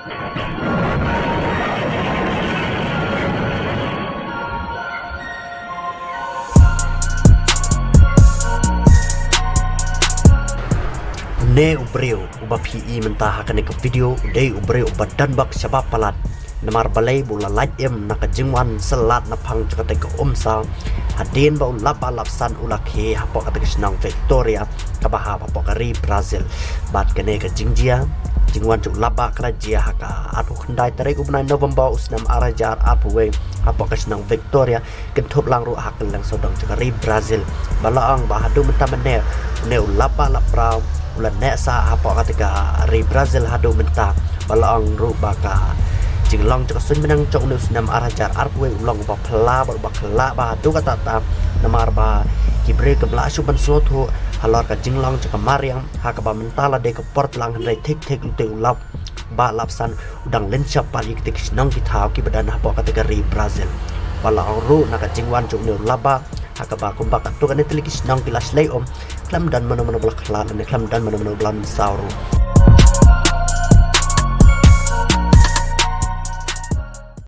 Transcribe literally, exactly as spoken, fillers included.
Une u briew uba phi i mynta ha kane ka video u dei u briew uba don bok shabar palat. Namar balei ba u la lait im na ka jingwan syllat na phang jong kata ka umsaw. Hadien ba u lap bah lap san u la khie hapoh kata ka shnong Victoria kaba hap hapoh ka ri Brazil. Bad kane ka jingjia, jingwan jong u lap bah ka la jia ha ka arphew khyndai tarik u bnai November u snem ar hajar arphew wei hapoh ka shnong Victoria, kynthup lang ruh ha kylleng sawdong jong ka ri Brazil. Ba la ong ba haduh mynta mynne une u lap bah lap praw u la neh sah hapoh kata ka ri Brazil haduh mynta. Ba la ong ruh ba ka jinglong jong ka suiñ bneng jong une u snem ar hajar arphew wei u long uba phylla bad uba khlaiñ bha haduh katta katta. Namar ba ki briew kim lah shuh ban sngewthuh halor ka jinglong jong ka mariang, ha kaba mynta la dei ka por tlang hynrei thik thik une u lap bah lap san u dang lynshop pat ïa kita ki shnong ki thaw kiba don hapoh kata ka ri Brazil. Ba la ong ruh na ka jingwan jong une u lap bah, ha kaba kumba katto katne tylli ki shnong ki la shlei um, khlem don mano mano ba la khlad lane khlem don mano mano ba la mynsaw ruh.